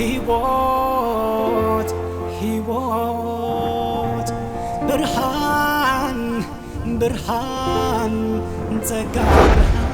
ህይወት ህይወት ብርሃን ብርሃን ጸጋ ብርሃን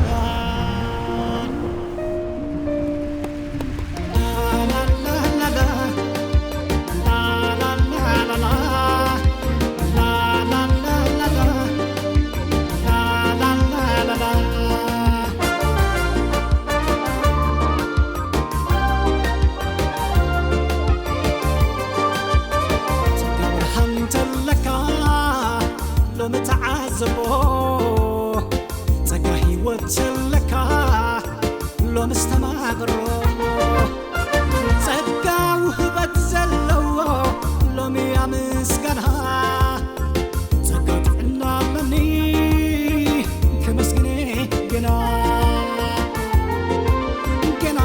ጸጋ ብርሃን ተለካ ሎሚ ተዓዘቦ ጸጋ ህይወት ተለካ ሎሚ ስተማቕሮ ጸጋ ውህበት ዘለዎ ሎሚ ኣምስጋና ጸጋ ጥዕና ኣለኒ ከመስግነ ገና ገና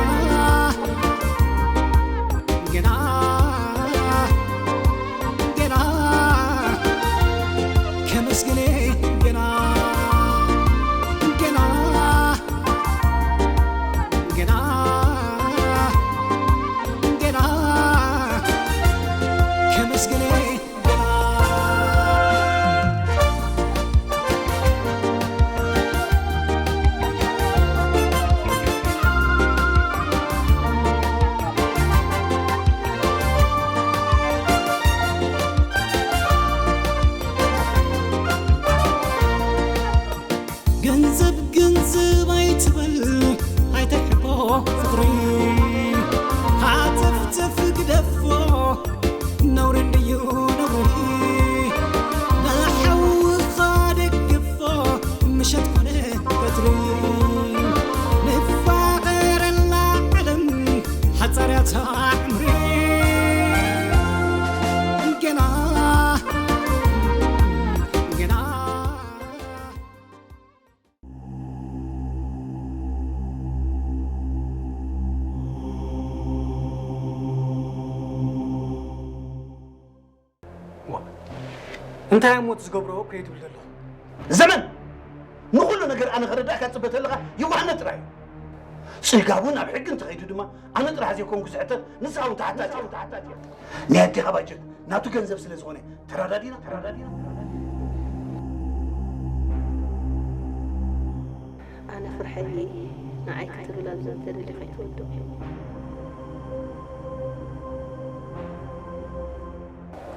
ገና ገና ከመስግነ ገና ገና ገና ገና ከመስግነ ገና ገንዘብ ገንዘብ ኣይትበል ኣይተሕቆ ፍቕሪ ሃተፍተፍ ግደፎ ነውሪ እንድዩ ነውሪ ንሓውኻ ደግፎ ምሸት ኮነ ቀትሪ ንፋቐረላ ዓለም ሓጻርያ ታዕምሪ ገና ገና እንታይ እሞ ትዝገብሮ እኮ እዩ ትብል ዘለኹ። ዘመን ንኹሉ ነገር ኣነ ከረዳእካ ትጽበ ተለኻ ይዋህነ ጥራይ እዩ። ጽጋቡ ናብ ሕጊ እንተኸይዱ ድማ ኣነ ጥራሕ ዘይኮንኩ ዝሕተት ንስኻ እውን ተሓታቲ ኢኻ። ናይ ኣዴኻ ባጀት ናቱ ገንዘብ ስለ ዝኾነ ተራዳዲና ተራዳዲና ኣነ ፍርሐኒ ንዓይ ክትብል ኣብ ዘንተደሊ ከይትወድቕ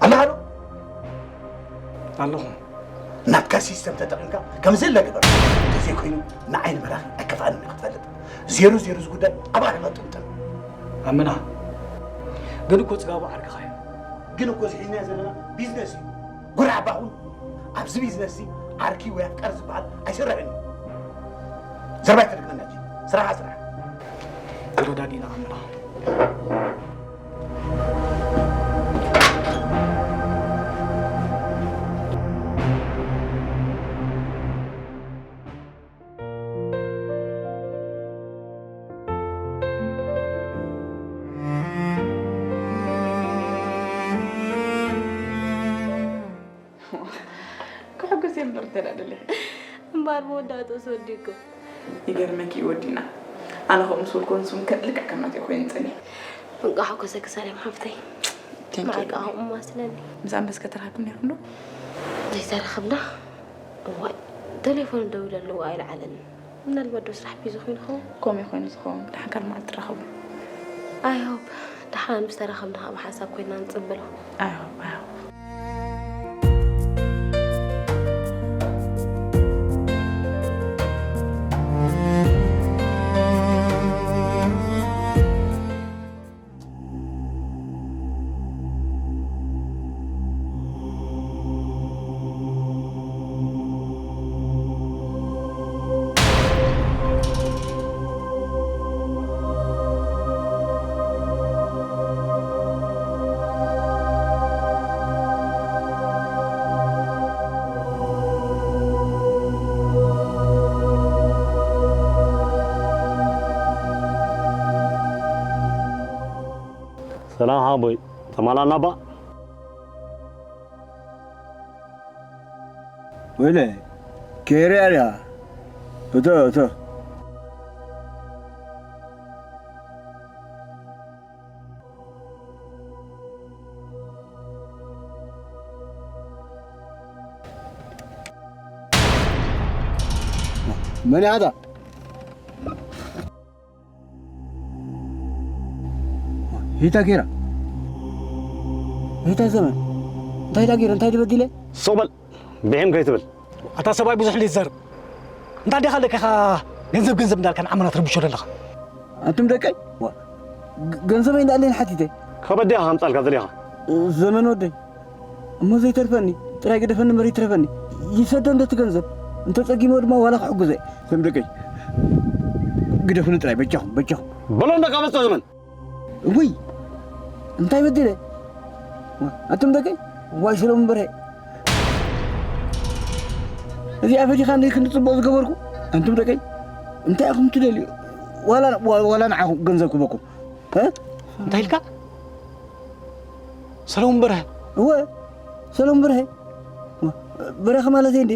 ኣለኻ ዶ? ኣለኹ። ናትካ ሲስተም ተጠቒምካ ከም ዘለ ግበር። እንተዘይኮይኑ ንዓይ ንመራኺ ኣይከፍኣንን እዩ ክትፈልጥ። ዜሩ ዜሩ እዚ ጉዳይ ኣባኻ ይቐጥምጥም። ኣመና ግን እኮ ጽጋቡ ዓርክኻ እዩ። ግን እኮ እዚ ሒዝናዮ ዘለና ቢዝነስ እዩ። ጉራሕ ባኹን ኣብዚ ቢዝነስ እዚ ዓርኪ ወይ ኣፍቃሪ ዝበሃል ኣይሰርሕን እዩ። ዘርባይ ተደግመና እንጂ ስራሓ ስራሕ። ተረዳዲና ኣመና። ክሕጉስ እየ እምበር እንተ ደኣ ደሊኺ። እምበኣር መወዳእትኡስ ወዲእኩም። ይገርመኪ እዩ ወዲእና። ኣነ ከምኡ ምስ በልኩ ንሱ እውን ከ-፣ ልክዕ ከም ናተይ ኮይኑ ጸኒሑ። እንቋዕ ሓጎሰኪ ሳሌም ሓፍተይ። Thank you። መዓርቃ ከምኡ ማስለኒ። ምስ ኣንበስ ከተራኽብኒ ኢኹም ዶ? ዘይተራኸብና? እዋይ፣ ቴሌፎን ደዊለሉ ኣይለዓለን። ምናልባት ዶ ስራሕ ሒዙ ኮይኑ ይኸውን? ከምኡ ኮይኑ ዝኸውን። ደሓን ካልእ መዓልቲ ትራኸቡ። I hope። ደሓን ምስ ተራኸብና ከዓ ብሓንሳብ ኮይንና ንጽበሎ። I hope, I hope። ሰላም ሓቦይ፣ ተማላና ባ? ወይለ፣ ከይርያ ድያ? እቶ፣ እቶ። መን ያታ? ሂታ ጌራ። ሂታ ዘመን። እንታይ ኢላ ጌራ? እንታይ በዲለ? ሱቕ በል። ብዒም ከይትብል። ኣታ ሰብኣይ ብዙሕ ዘይትዛረብ። እንታይ ዲኻ ለካ ኢኻ ገንዘብ ገንዘብ እንዳልካ ንዓመና ትርብሾ ዘለኻ? ኣንቱም ደቀይ፣ ዋ፣ ግ-፣ ገንዘበይ እንዳለይን ሓቲተ። ከበድ ኢኻ ከምጻልካ ዘሊኻ። ዘመን ወደይ፣ እሞ ዘይተርፈኒ፣ ጥራይ ግደፈኒ እምበር ይትረፈኒ። ይሰዶ እንዶ እቲ ገንዘብ፣ እንተጸጊሞ ድማ ዋላ ክሕግዞ እየ። ኣንቱም ደቀይ፣ ግደፉኒ ጥራይ፣ በጃኹም፣ በጃኹም። በሎ እንዶ ካብ መጽኦ ዘመን። ውይ፣ እንታይ በዲለ? ኣንቱም ደቀይ፣ ዋይ ሰሎሙን በርሀ። እዚኣ ፈቲኻ ክንዲ ጽቡቕ ዝገበርኩ? ኣንቱም ደቀይ፣ እንታይ ኢኹም ትደልዩ? ዋላ፣ ዋ-፣ ዋላ ንዓኹም ገንዘብ ክበኩም። እ? እንታይ ኢልካ? ሰሎሙን በርሀ? እወ፣ ሰሎሙን በርሀ። በረኸ ማለት እንዴ?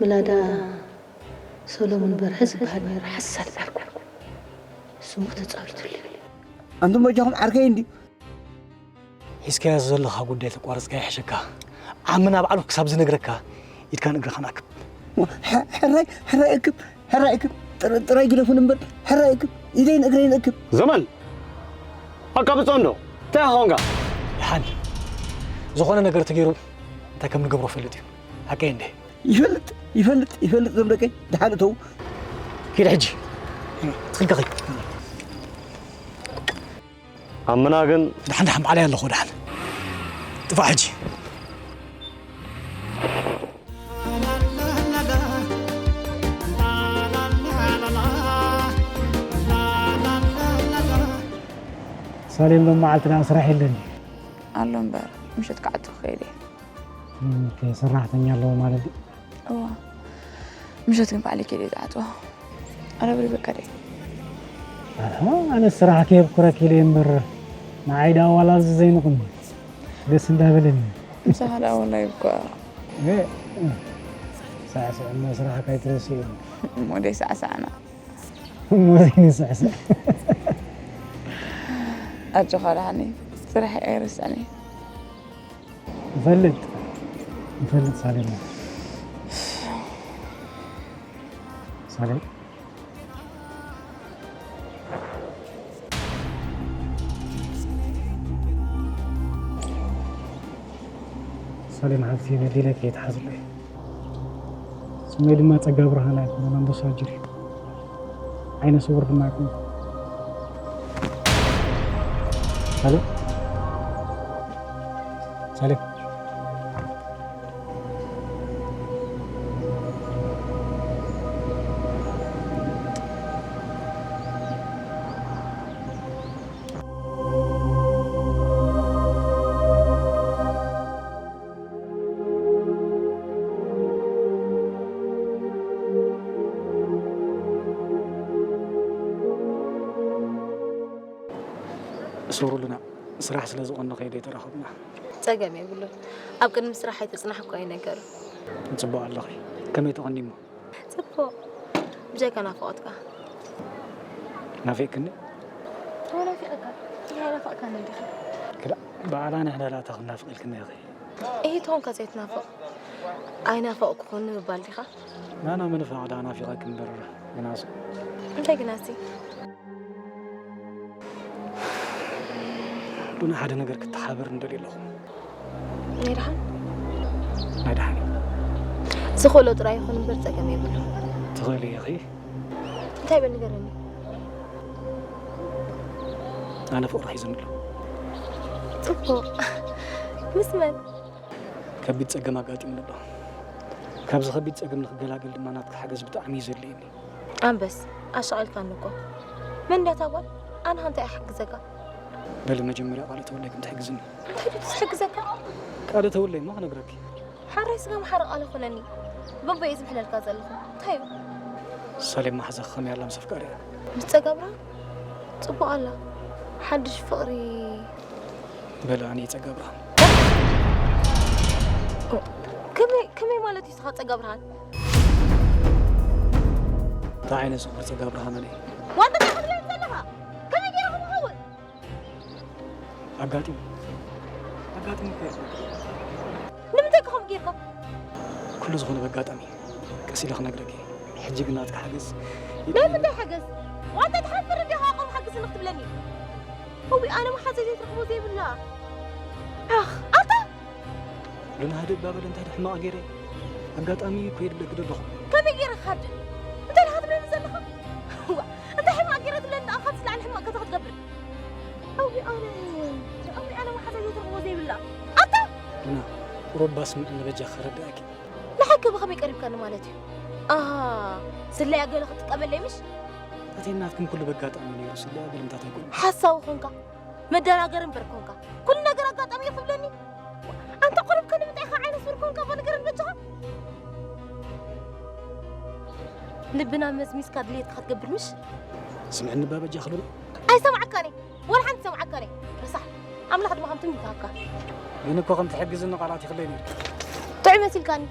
ምላዳ ሰሎሙን በርሀ ዝበሃል ነይሩ ሓሳድ ባርኩ። ስሙ ተጻዊቱሉ። ኣንቱም በጃኹም ዓርከይ እንዲ። ሒዝካዮ ዘለኻ ጉዳይ ተቋረጽካ ይሕሸካ። ዓምና ባዕሉ ክሳብ ዝነግረካ ኢድካን እግርኻን ኣክብ። ሐ-፣ ሕራይ፣ ሕራይ እክብ፣ ሕራይ እክብ። ጥር-፣ ጥራይ ግደፉን እምበር፣ ሕራይ እክብ። ኢደይን እግረይን እክብ። ዘመን! ኣካብጾ እንዶ፣ እንታይ ኾንካ? ደሓን። ዝኾነ ነገር ተገይሩ እንታይ ከም ንገብሮ ፈልጥ እዩ። ሓቀይ እንደ። ይፈልጥ፣ ይፈልጥ፣ ይፈልጥ ዘምደቀይ። ደሓን እተው። ኪድ ሕጂ። ትኽልካ ኸይ። ኣምና ግን ደሓን፣ ደሓን፣ ባዕለይ ኣለኹ፣ ደሓን። ጥፋእ ሕጂ። ሳሌም፣ ሎም መዓልቲ ደኣ ስራሕ የለን። ኣሎ እምበር፣ ምሸት ክኣቱ ክኸይድ እየ። ኦኬ፣ ሰራሕተኛ ኣለዎ ማለት ድዩ? እዋ፣ ምሸት ግን ባዕለይ ከይደ ዝዓጽዋ። ኣረ ብሪ በቃ ደይ። ኣሃ፣ ኣነ ስራሕ ከየብኩረኪ ኢለ እምበር፣ ንዓይ ደኣ ዋላ እዚ ዘይንቕኒ። ደስ እንዳበለኒ። ምሳኻ ደኣ ወላሂ እኳ። እ፣ እ። ሳዕስዕ እሞ ስራሕካ ኣይትረስዕ። እሞ ደይ ሳዕሳዕና። እሞ ዘይንስዕስዕ። ኣጆኻ ደሓነይ፣ ስራሕ ኣይርስዕን እየ። ንፈልጥ፣ ንፈልጥ ሳሌም። ሳሌም። ሳሌም ሓብቲ በዲለኪ እየ፣ ትሓዝለይ። ስመይ ድማ ጸጋ ብርሃን ኣይኮነን፣ ኣንበሳ ጅር እዩ። ዓይነ ስውር ድማ ኣይኮንኩ። ሳሌም? ሳሌም? እሰሩልና፣ ስራሕ ስለ ዝቐነኹ እየ ዘይተራኸብና። ጸገም የብሉን። ኣብ ቅድሚ ስራሕ ኣይተጽናሕኩ ኣይነገሩ። ጽቡቕ ኣለኺ። ከመይ ትቐኒ እሞ? ጽቡቕ። ብጀካ ናፍቖትካ። ናፊቕክኒ? እወ፣ ናፊቐካ። እንታይ ናፍቕካኒ እንዲኻ? ክላ-፣ ባዕላ ንሕና ላታ ክንናፍቕ ኢልክኒ ኢኺ። እሂ፣ ትኾንካ ዘይትናፍቕ። ኣይናፈቕኩኹን ንምባል ዲኻ? ናና ምንፋቕ ደኣ ናፊቐኪ እምበር ግናስ። እንታይ ግናሲ? ሉና ሓደ ነገር ክተሓበር እንደልየ ኣለኹ። ናይ ደሓን? ናይ ደሓን እዩ። ዝኽእሎ ጥራይ ይኹን እምበር ጸገም የብሉ። ትኽእሊ ኢኺ። እንታይ በል ንገረኒ። ኣነ ፍቕሪ ሒዙኒ ኣሎ። ጽቡቕ። ምስ መን? ከቢድ ጸገም ኣጋጢሙኒ ኣሎ። ካብዚ ከቢድ ጸገም ንክገላገል ድማ ናትካ ሓገዝ ብጣዕሚ እዩ ዘድልየኒ። ኣንበስ፣ ኣሻቒልካኒ እኮ። መን እንድያ እታ ጓል? ኣነ ከ እንታይ እየ ክሕግዘካ? በሊ መጀመርያ ቃል እተወለይ ክንትሕግዝኒ። እንታይ ድዩ ዝሕግዘካ? ቃል እተወለይ እሞ ክነግረኪ። ሓራይ ስጋ መሓሪ ቃል ኣይኮነኒ። በቦ እየ ዝምሕለልካ ዘለኹ። እንታይ እዩ? ሳሌም መሓዛኺ ከመይ ኣላ ምስ ኣፍቃሪኣ? ምስ ጸጋብራ? ጽቡቕ ኣላ። ሓድሽ ፍቕሪ። በለ ኣነ እየ ጸጋ ብርሃን። ከመይ፣ ከመይ ማለት እዩ ንስኻ ጸጋ ብርሃን? እንታይ ዓይነት ስውር ጸጋ ብርሃን ኣነ? ዋንታ እንታይ ክትብለኒ ዘለኻ? ከመይ ገይረ ክኸውን? ኣጋጢሙ። ኣጋጢሙ እኮ እዩ። ንምንታይ ኢኻ ከምኡ ጌርካ? ኩሉ ዝኾነ በጋጣሚ ቀስ ኢለ ክነግረኪ። ሕጂ ግን ናትካ ሓገዝ ናይ ምንታይ ሓገዝ? ዋንታ ትሓፍር እንዲኻ ከምኡ ሓግዝኒ ክትብለኒ? እዊ ኣነ መሓዘይ ዘይትረኽቦ ዘይብላ። ኣኽ ኣታ ሉና ህድእ ባበለ እንታይ ዶ ሕማቕ ገይረ ኣጋጣሚ እኮ የድለኪ ዶ ኣለኹ። ከመይ ገይረ ክሃድእ? እንታይ ኢኻ ትብለኒ ዘለኻ? ዋ እንታይ ሕማቕ ገይረ ትብለኒ ደኣ ካብ ዝለዓለ ሕማቕ ከታ ክትገብር? ኣዊ ኣነ ኣዊ ኣነ መሓዘይ ዘይትረኽቦ ዘይብላ ኣታ ሉና ቁሩብ ባስ ምእኒ በጃ ከረዳእኪ። ንሓቂ ብኸመይ ቀሪብካኒ ማለት እዩ? ኣሃ ስለያ ገለ ክትጥቀመለይ ምሽ? እተይ ናትኩም ኩሉ በጋጣሚ ነይሩ ስለያ ገለ ምታት ኣይኮነ። ሓሳዊ ኮንካ መደናገር እምበር ኮንካ ኩሉ ነገር ኣጋጣሚ እዩ ትብለኒ? ኣንታ ቁሩብ ከ ንምንታይ ኢኻ ዓይነ ሱር ኮንካ እባ ንገረን በጃኻ? ልብና መዝሚዝካ ድሌትካ ክትገብር ምሽ? ስምዕኒ እባ በጃ ክሉና። ኣይሰምዓካን እየ ወላ ሓንቲ ሰምዓካን እየ። ረሳሕ ኣምላኽ ድማ ከምቲ ምታካ ግን እኮ ከም ትሕግዝኒ ቃላት ይኽለይ ነይሩ። ጥዑይ መሲልካኒ።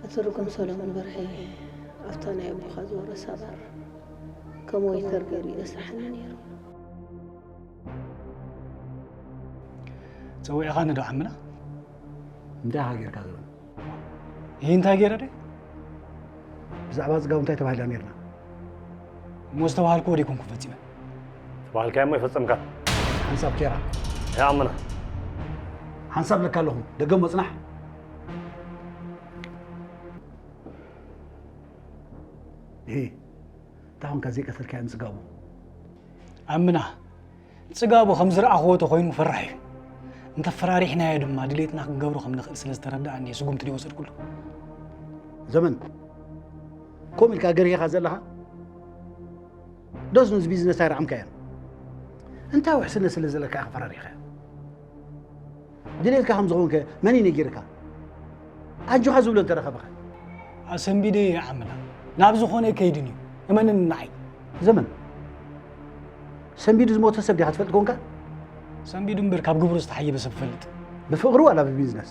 ኣቶ ርጉም ሰሎሞን በርሀ ኣብታ ናይ ኣቦኻ ዝወረሳ ባር ከም ወይተር ገይሩ እዩ ዘስርሓኒ ነይሩ። ጸዊዕኻኒ ዶ ዓምና? እንታይ ኢኻ ጌርካ ዘበን? ይህ እንታይ ገይረ ደ ብዛዕባ ጽጋቡ እንታይ ተባሂልና ነርና? እሞ ዝተባሃልክዎ ደይኮንኩ ፈጺመ። ተባሃልካዮ እሞ ይፈጸምካ። ሓንሳብ ኬራ ይኣምና። ሓንሳብ ለካ ኣለኹ ደገ መጽናሕ። ይሄ እንታይ ኾንካ ዘይቀተልካዮ ንጽጋቡ? ኣምና ጽጋቡ ከም ዝረኣኽዎ ተኾይኑ ፈራሕ እዩ። እንተፈራሪሕናዮ ድማ ድሌትና ክንገብሮ ከም ንኽእል ስለ ዝተረድኣኒ እየ ስጉምቲ ዘይወሰድኩሉ። ዘመን ከምኡ ኢልካ ገርሂኻ ዘለኻ ዶስ ነዚ ቢዝነስ ኣይረዓምካዮን? እንታይ ውሕስነት ስለ ዘለካ ኢኻ ፈራሪኻዮ? ድሌትካ ከም ዝኾንከ መን እዩ ነጊርካ? ኣጆኻ ዝብሎ እንተረኸበኸ? ኣሰንቢደ ይዓምላ ናብ ዝኾነ ከይድን እዩ እመንን ንዓይ። ዘመን ሰንቢዱ ዝሞተ ሰብ ዲኻ ትፈልጥ ኮንካ? ሰንቢዱ እምበር ካብ ግብሩ ዝተሓየበ ሰብ ፈልጥ። ብፍቕሪ ዋላ ብቢዝነስ?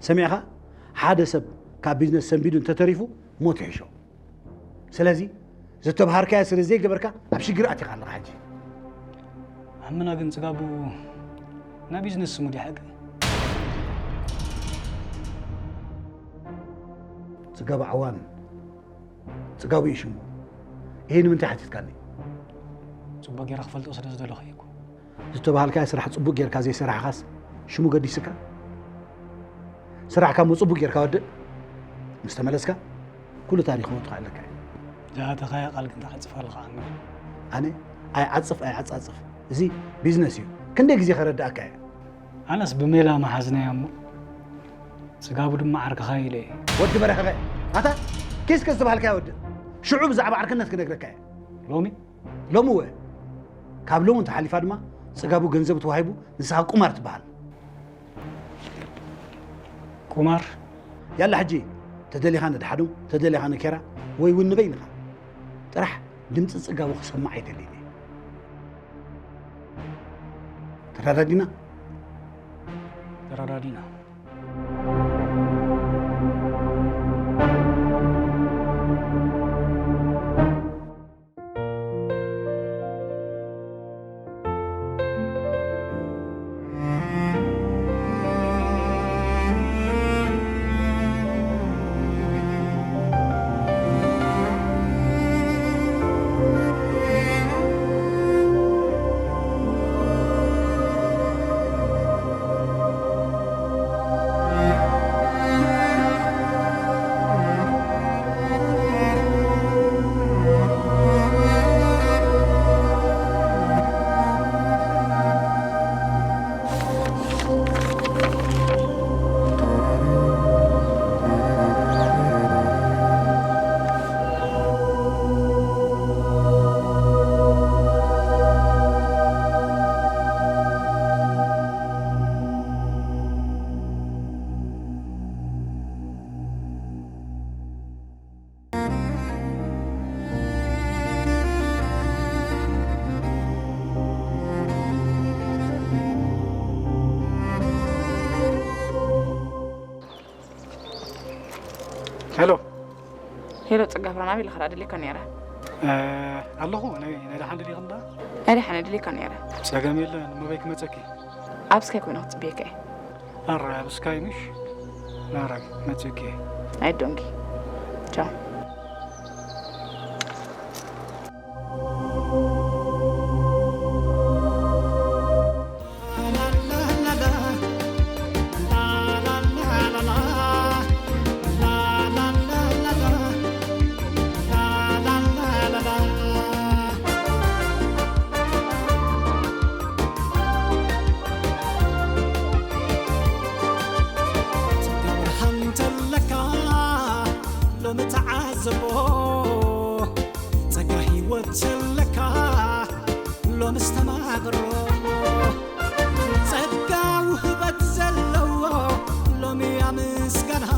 ሰሚዕኻ ሓደ ሰብ ካብ ቢዝነስ ሰንቢዱ እንተተሪፉ ሞት ይሕሾ። ስለዚ ዝተብሃርካዮ ስለ ዘይገበርካ ኣብ ሽግር ኣቲኻ ኣለኻ ሕጂ። ኣምና ግን ጽጋቡ ናይ ቢዝነስ ስሙ ድዩ ሓቂ? ጽጋቡ ዓዋን ጽጋቡ እዩ ሽሙ። ይሄ ንምንታይ ሓቲትካኒ? ጽቡቅ ጌረ ክፈልጦ ስለ ዝደለኹ እየ እኮ። ዝተባሃልካዮ ስራሕ ጽቡቅ ጌርካ ዘይሰራሕኻስ ሽሙ ገዲስካ? ስራሕካ እሞ ጽቡቅ ጌርካ ወድእ። ምስ ተመለስካ ኩሉ ታሪኽ ክወድቕ ኣለካ እዩ። ዝኣተኻዮ ቃል ግን ትዓጽፍ ኣለኻ ኣምና። ኣነ ኣይዓጽፍ ኣይዓጻጽፍ፣ እዚ ቢዝነስ እዩ። ክንደይ ግዜ ከረድኣካ እየ። ኣነስ ብሜላ መሓዝናዮ እሞ ጽጋቡ ድማ ዓርክኻ ኢለ እየ። ወዲ በረኸኸ ኣታ ኪስከ ዝተባሃልካዮ ወድእ። ሽዑ ብዛዕባ ዓርክነት ክነግረካ እየ። ሎሚ ሎሚ ወ ካብ ሎሚ ተሓሊፋ ድማ ጽጋቡ ገንዘብ ተዋሂቡ ንስኻ ቁማር ትበሃል። ቁማር ያላ ሕጂ ተደሊኻ ንድሓዶም ተደሊኻ ንኬራ ወይ እውን ንበይንኻ ጥራሕ ድምፂ ጽጋቡ ክሰማዕ ኣይደልይን እየ። ተረዳዲና? ተረዳዲና። ሄሎ፣ ጸጋ ብርሃን፣ ኣበይ ኣለኻ? ደኣ ደልየካ ነይረ። እ፣ ኣለኹ። ናይ፣ ናይ ደሓን ደሊኻ እንዳ? ናይ ደሓን ደልየካ ነይረ። ጸገም የለን፣ መበይ ክመጸኪ? ኣብ ስካይ ኮይነ ክጽበየካ እየ። ኣረ፣ ኣብ ስካይ ምሽ? ናራይ፣ መጸኪ እየ። ኣይ ዶንጊ። ቻው። ጸጋ ብርሃን ተለካ ሎሚ ተዓዘቦ፣ ጸጋ ህይወት ተለካ ሎሚ ኣስተማቕሮ፣ ጸጋ ውህበት ዘለዎ ሎሚ ኣመስጋና፣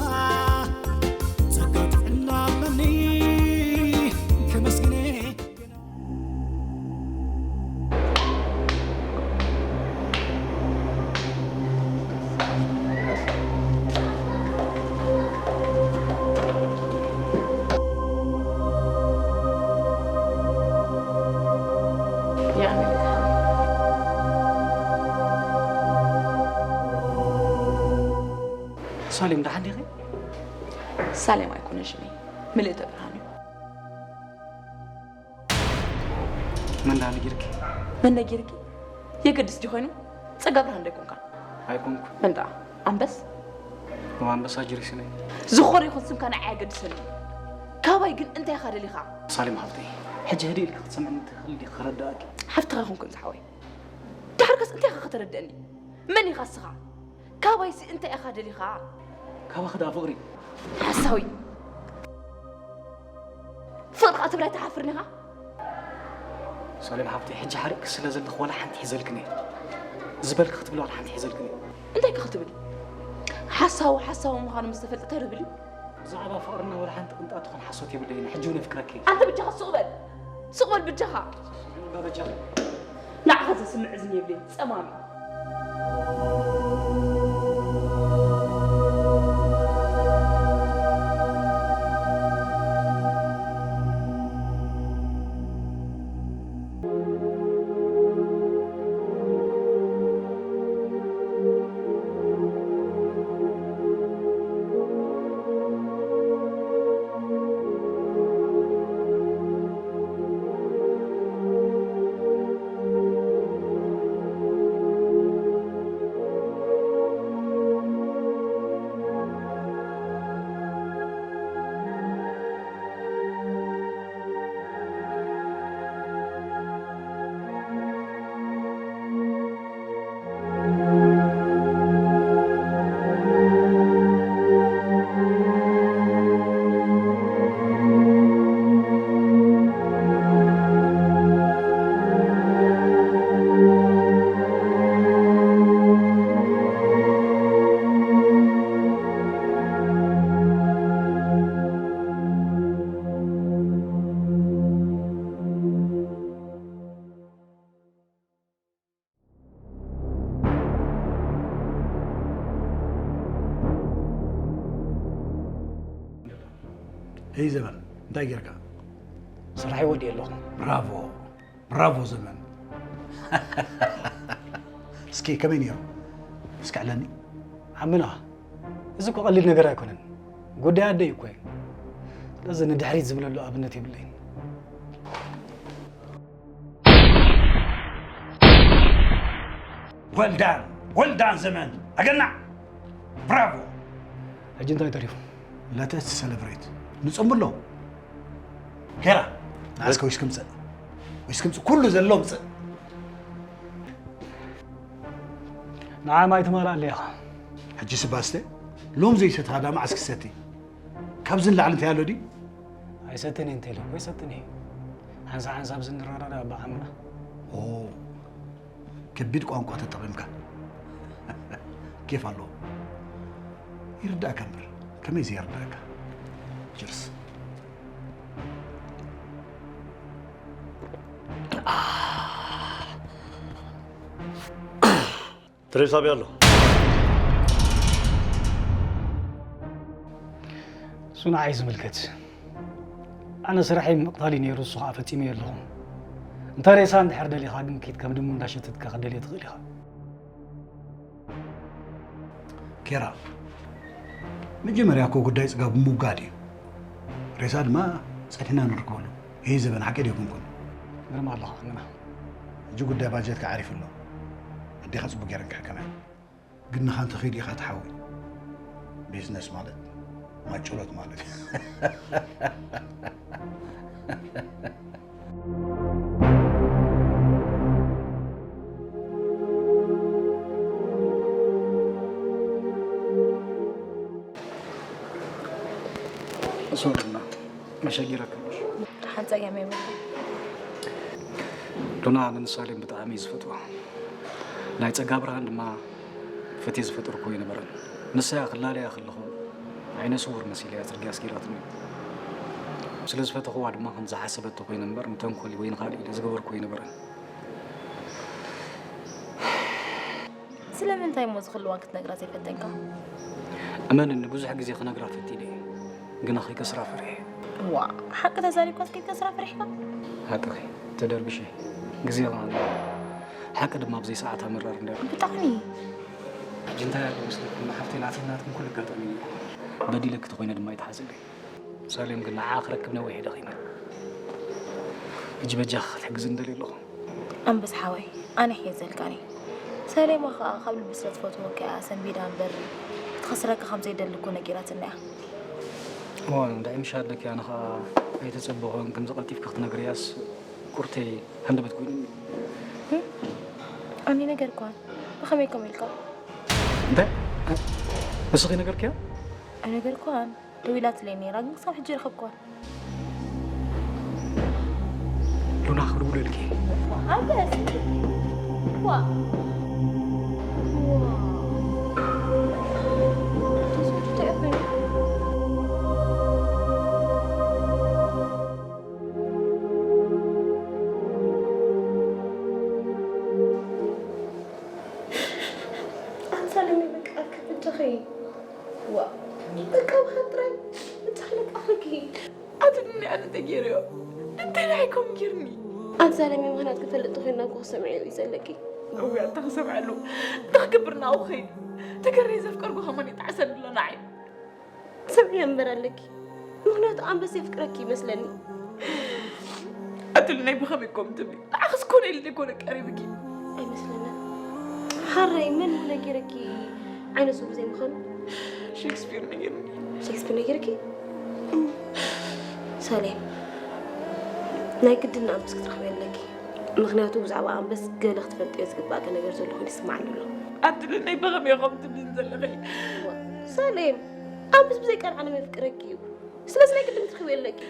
ጸጋ ጥዕና ኣለኒ ከመስግነ። ሳሌም፣ ደሓን ዲኺ? ሳሌም ኣይኮነን ሽመይ፣ ምልእተ ብርሃን እዩ። መን ደኣ ነጊርኪ? መን ነጊርኪ? የገድስ ድዩ ኮይኑ? ጸጋ ብርሃን ዶ ኣይኮንካን? ኣይኮንኩ። መን ደኣ? ኣንበስ? እወ፣ ኣንበሳ ጅሪስ ነኝ። ዝኾነ ይኹን ስምካ ንዓይ ኣየገድሰንን እዩ። ካባይ ግን እንታይ ኢኻ ደሊኻ? ሳሌም ሓፍተይ፣ ሕጂ ህድእ ኢልኪ ክትሰምዕኒ ትኽእሊ ዲኺ ክረድኣኪ? ሓፍትኻ ኣይኮንኩን ዝሓወይ። ድሓርከስ እንታይ ኢኻ ከተረድእኒ? መን ኢኻ እስኻ? ካባይሲ እንታይ ኢኻ ደሊኻ? ካባኺ ደኣ ፍቕሪ። ሓሳዊ። ፍቕሪ ከኣ ትብላይ ትሓፍር ዲኻ? ሳሌም ሓፍተይ፣ ሕጂ ሓሪቕኪ ስለ ዘለኺ ዋላ ሓንቲ ሒዘልክን እየ። ዝበልኪ ክትብሊ ዋላ ሓንቲ ሒዘልክን እየ። እንታይ ከ ክትብል? ሓሳዊ ሓሳዊ ምዃኑ ምስ ተፈልጠ እንታይ ዶ ይብል እዩ? ብዛዕባ ፍቕርና ዋላ ሓንቲ ቅንጣ ትኹን ሓሶት የብለይን። ሕጂ እውን የፍቅረኪ እየ። ኣንተ ብጃኻ ሱቕ በል። ሱቕ በል ብጃኻ። እባ በጃኺ። ንዓኻ ዘስምዕ እዝኒ የብለይን፣ ጸማም። እይ ዘመን፣ እንታይ ጌርካ? ስራሐይ ወዲኤ ኣለኹ። ብራቮ፣ ብራቮ ዘመን። እስኪ ከመይ ነይሩ? እስኪ ዕለኒ። ዓምና፣ እዚ እኮ ቀሊል ነገር ኣይኮነን። ጉዳይ ኣደይ እኮ እዩ። ስለዚ ንድሕሪት ዝብለሉ ኣብነት የብለይን። Well done፣ well done ዘመን፣ ኣገናዕ። ብራቮ። ሕጂ እንታይ ተሪፉ? Let us celebrate። ንጽምብሎ። ኬራ፣ ንዓስከ ዊስኪ ምጽእ። ዊስኪ ምጽእ፣ ኩሉ ዘሎ ምጽእ። ንዓይ ማይ ትመልኣለይ ኢኻ። ሕጂ ስባስተ፣ ሎም ዘይሰትኻ ዳ መዓስ ክሰቲ? ካብዚ ንላዕሊ እንታይ ኣሎ ድዩ? ኣይሰትን እየ እንተኢለ እኮ ኣይሰትን እየ። ሓንሳብ ሓንሳብ ዝንረዳዳእ እባ ዓምና። ኦ፣ ከቢድ ቋንቋ ተጠቒምካ። ኬፍ ኣለዎ። ይርዳእካ እምበር፣ ከመይ ዘይርዳእካ? ችርስ። ትሬስ ኣበይ ኣሎ? እሱ ንዓይ ዝምልከት። ኣነ ስራሐይ ምቕታል እዩ ነይሩ፣ እሱ ከዓ ፈፂመ ኣለኹ። እንተ ሬሳ እንድሕር ደሊኻ ግን ኪድ ከም ድሙ እንዳሸተትካ ክደልዮ ትኽእል ኢኻ። ኬራ፣ መጀመርያ እኮ ጉዳይ ጽጋብ ምውጋድ እዩ። ሬሳ ድማ ጸኒሕና ንርከበሉ። ይህ ዘበን ሓቂ ድዩ ኣይኮንኩን? ግርማ ኣለኻ፣ ግና ሕጂ ጉዳይ ባጀትካ ዓሪፉ ኣሎ። ኣዴኻ ጽቡቅ ገይረን ክሕከማ። ግን ንኻ እንተኸይድ ኢኻ ትሓዊ። ቢዝነስ ማለት ማጭሎት ማለት እዩ። ሶሪ ሉና፣ መሸጊረካ። ሓንጸገም የብሉ። ሉና፣ ኣነ ንሳሌም ብጣዕሚ እዩ ዝፈትዋ። ናይ ጸጋ ብርሃን ድማ ፈትየ ዝፈጠርኩ ኣይነበረን። ንሳ እያ ክላለያ ከለኹ ዓይነ ስውር መሲለያ ጽርግያ ኣስጊራትኒ። ስለ ዝፈተኽዋ ድማ ከም ዝሓሰበቶ ኮይነ እምበር ንተንኮል ወይ ንኻልእ ኢለ ዝገበርኩ ኣይነበረን። ስለምንታይ እሞ ዝኽልዋን ክትነግራ ዘይፈተንካ? እመንኒ፣ ብዙሕ ግዜ ክነግራ ፈቲነ እየ፣ ግና ከይከስራ ፈሪሐ። ዋ፣ ሓቂ ተዛሪብካስ ከይከስራ ፈሪሕካ? ሓቅኺ፣ ተደርብሸ። ግዜ ኸኣ ሓቂ ድማ ብዘይ ሰዓታ መራር እንዳ። ብጣዕሚ። ሕጂ እንታይ ኣሎ መስለኩም? ሓፍተይ፣ ናተይ ናትኩም ኩሉ ኣጋጣሚ እዩ። በዲለኪ ተኾይነ ድማ ይትሓዘለይ። ሳሌም ግን ንዓኣ ክረክብ ነዊሕ ደኺመ። ሕጂ በጃኻ ክትሕግዝኒ ደልየ ኣለኹ። ኣንበስ ሓወይ፣ ኣነ ይሕየዘልካኒ። ሳሌማ ኸኣ ካብ ልቢ ስለ ትፈትወካ እያ ሰንቢዳ እምበር፣ ክትኸስረካ ከም ዘይደሊ እኮ ነጊራትና እያ። እዋን፣ እንድዒ ምሽ ኣለኪ፣ ኣነ ኸኣ ኣይተጸበኹን፣ ከምዚ ቀልጢፍኪ ክትነግርያስ ቁርተይ ሃንደበት ኮይኑኒ። እም? ኣነ ነገርኳን፣ ብኸመይ ከምኡ ኢልካ? እንታይ? ንስኺ ነገርክያ? ኣይነገርኳን። ደዊላትለይ ነይራ፣ ግን ክሳብ ሕጂ ረኸብኳን። ሉና፣ ክድውለልኪ። ኣንተስ? ዋ። ዋ። ተስፍሽ እንታይ እዩ ኮይኑ? ኣንሳለሚ በቃ ከብድኺ። ዋ። በቃ ውሃ ጥራይ ብቻ ለቃኽኪ። ኣቲ ዱንያ ኣነ ተገይረዮ። እንታይ ደሓይ ከም ጌርኒ? ኣንሳለሚ ምኽንያት ክፈልጥ ተኾይንና እኮ ክሰምዐዮ እዩ ዘለኪ። እውይ ኣታ ክሰምዐሉ። እንታይ ክገብር ናብኡ ክኸይድ? ተገረይ ዘፍቀርኩ ከማን ይጣዕሰኒ ኣሎ ንዓይ። ሰምዕዮ እምበር ኣለኪ። ምኽንያቱ ኣንበስ የፍቅረኪ ይመስለኒ። ኣትሉ ናይ ብኸመይ ኮም ትብሊ? ንዓኽስ ኮነ ኢለ ዘይኮነ ቀሪብኪ። ኣይመስለንን። ሓራይ መን እዩ ነጊረኪ ዓይነ ስውር ዘይምዃኑ? ሼክስፒር ነጊሩኒ። ሼክስፒር ነጊርኪ? ሳሌም፣ ናይ ግድን ንኣንበስ ክትረኽቢ ኣለኪ። ምኽንያቱ ብዛዕባ ኣንበስ ገለ ክትፈልጥዮ ዝግባእኪ ነገር ዘሎ ኮይኑ ይስምዓኒ ኣሎ። ኣትሉ ናይ ብኸመይ ኮም ትብሊ ዘለኺ? ሳሌም፣ ኣንበስ ብዘይ ቃል ዓለም የፍቅረኪ እዩ። ስለዚ ናይ ግድን ክትረኽብዮ ኣለኪ።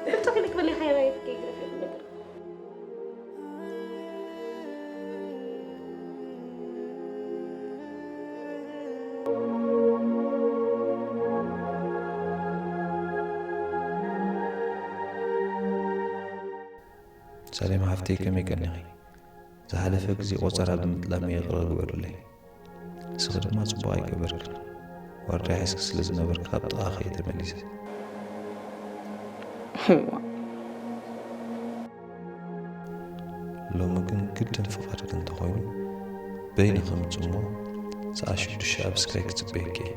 ብርትዕ ክልክ በሊ ሓያል ኣየፍቅር ይግረፍ ይብል ነገር። ሳሌም ሓፍተይ፣ ከመይ ቀኒኺ? ዝሓለፈ ግዜ ቆጸራ ብምጥላም ይቕረ ግበርለይ። ንስኺ ድማ ጽቡቕ ኣይገበርክን። ዋርድያ ሒዝኪ ስለ ዝነበርኪ ካብ ጥቓኺ እየ ተመሊሰ። ሎሚ ግን ግድን ፍቓድኪ እንተኾይኑ፣ በይኒ ክምጽእ እሞ ሰዓት ሽዱሽተ ኣብ ስካይ ክጽበየኪ እየ።